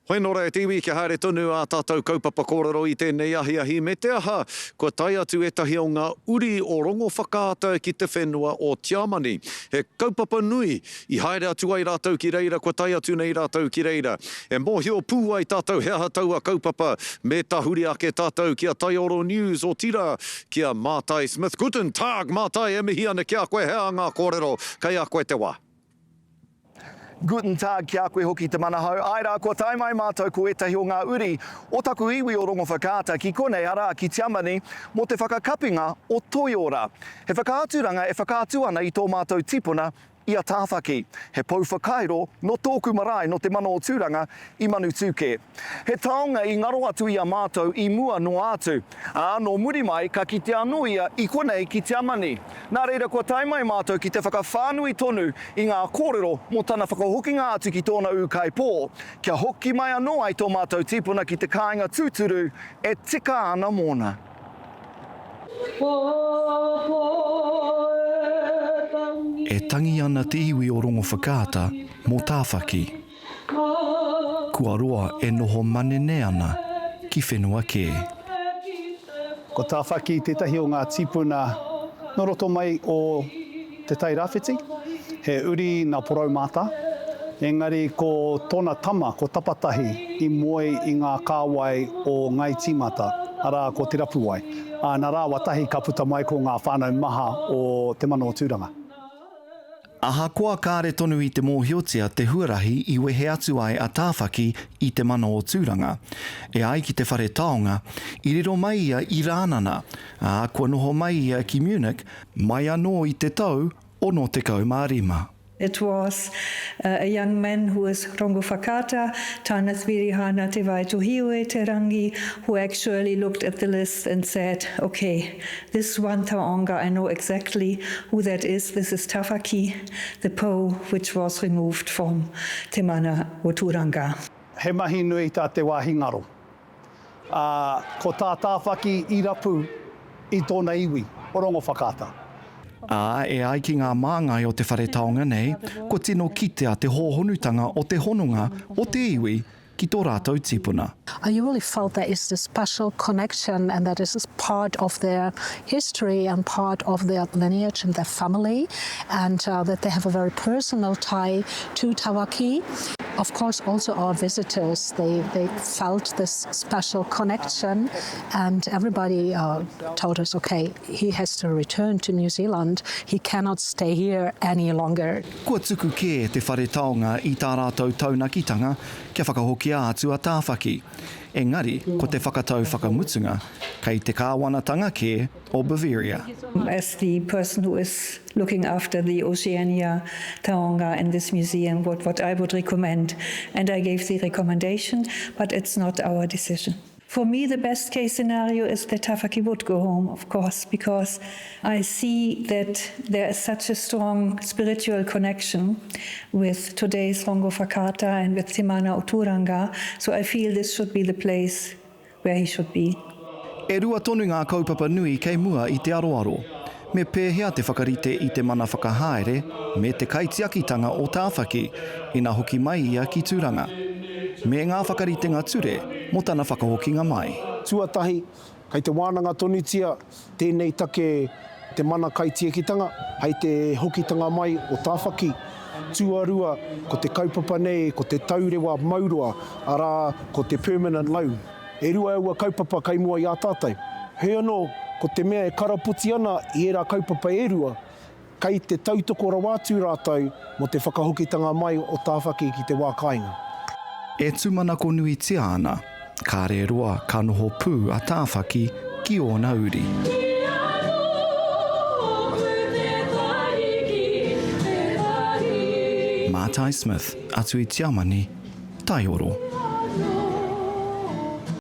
Hoi nō reira te iwi kia haere tonu ā tātou kaupapa kōrero i tēnei ahiahi me te aha, kua tae atu ētahi o ngā uri o Rongowhakaata ki te whenua o Tiamani. He kaupapa nui i haere atu ai rātou ki reira kua tae atu nei rātou ki reira. E mōhio pū ai tātou he aha taua kaupapa me tahuri ake tātou ki a Taioro News otirā ki a Mātai Smith. Guten Tag Mātai e mihi ana ki a koe he aha ngā kōrero kei a koe te wā. Guten Tag ki a koe hoki Te Manahau. Āe rā, kua tae mai mātou ko ētahi o ngā uri o taku iwi o Rongowhakaata ki konei, arā, ki Tiamani, mō te whakakapinga o Toiora. He whakaaturanga e whakaatu ana i tō mātou tipuna, i a Tāwhaki. He pou whakairo nō tōku marae nō Te Mana o Tūranga i Manutūkē. He taonga i ngaro atu i a mātou i mua noa atu, ā, nō muri mai ka kitea anō ia i konei ki Tiamani. Nā reira kua tae mai mātou ki te whakawhānui tonu i ngā kōrero mō tana whakahokinga atu ki tōna ūkaipō, kia hoki mai anō ai tō mātou tīpuna ki te kāinga tūturu e tika ana mōna. E tangi ana te iwi o Rongowhakaata mō Tāwhaki. Kua roa e noho manene ana ki whenua kē. Ko Tāwhaki tētahi o ngā tīpuna nō roto mai o Te Tai Rāwhiti, he uri nā Poroumatā, engari ko tōna tama, ko Tapatahi, i moe i ngā kāwai o Ngāi Tīmata, arā, ko Te Rapuwai. Ā, nā rāua tahi ka puta mai ko ngā whānau maha o Te Mana o Tūranga. Ahakoa kāre tonu i te mōhiotia te huarahi i wehe atu ai a Tāwhaki i Te Mana o Tūranga, e ai ki te whare taonga, i riro mai ia i Rānana, ā, kua noho mai ia ki Munich mai anō i te tau 65. It was a young man who is Rongowhakaata, Tanith Wirihana Te Waitohiue Te Rangi, who actually looked at the list and said, okay, This one taonga, I know exactly who that is, this is Tawhaki, the pou which was removed from Te Mana o Turanga. He mahi nui tā te wāhi ngaro. Ā, ko tā Tāwhaki i rapu i tōna iwi, o Rongowhakaata. Ā, e ai ki ngā māngai o te whare taonga nei, kua tino kitea te hōhonutanga o te hononga o te iwi ki tō rātou tipuna. I really felt there is this special connection and that this is part of their history and part of their lineage and their family and uh, that they have a very personal tie to Tawaki. Of course, also our visitors, they, they felt this special connection and everybody uh, told us, okay, he has to return to New Zealand, he cannot stay here any longer. Kua tuku kē te whare taonga i tā rātou taunakitanga kia whakahokia atu a Tāwhaki. Engari, ko te whakatau whakamutunga, kei te kāwanatanga kē o Bavaria. As the person who is looking after the Oceania taonga in this museum, what, what I would recommend, and I gave the recommendation, but it's not our decision. For me, the best case scenario is that Tawhaki would go home, of course, because I see that there is such a strong spiritual connection with today's Rongowhakaata and with Te Mana o Tūranga, so I feel this should be the place where he should be. E rua tonu ngā kaupapa nui kei mua i te aroaro. Me pēhea te whakarite i te mana whakahaere me te kaitiakitanga o Tāwhaki ina hoki mai ia ki Tūranga? Me ngā whakaritenga ture mō tana whakahokinga mai. Tuatahi, kei te wānanga tonutia tēnei take te mana kaitiakitanga hei te hokitanga mai o Tāwhaki. Tuarua, ko te kaupapa nei ko te taurewa mauroa, arā, ko te permanent loan. E rua aua kaupapa kei mua i a tātou. Heoi anō, ko te mea e karapoti ana i ērā kaupapa e rua, kei te tautoko rawa atu rātou mō te whakahokitanga mai o Tāwhaki ki te wā kāinga. E tūmanako nuitia ana, kāre roa ka noho pū a Tāwhaki ki ōna uri. Mātai Smith, atu i Tiamani, Taioro.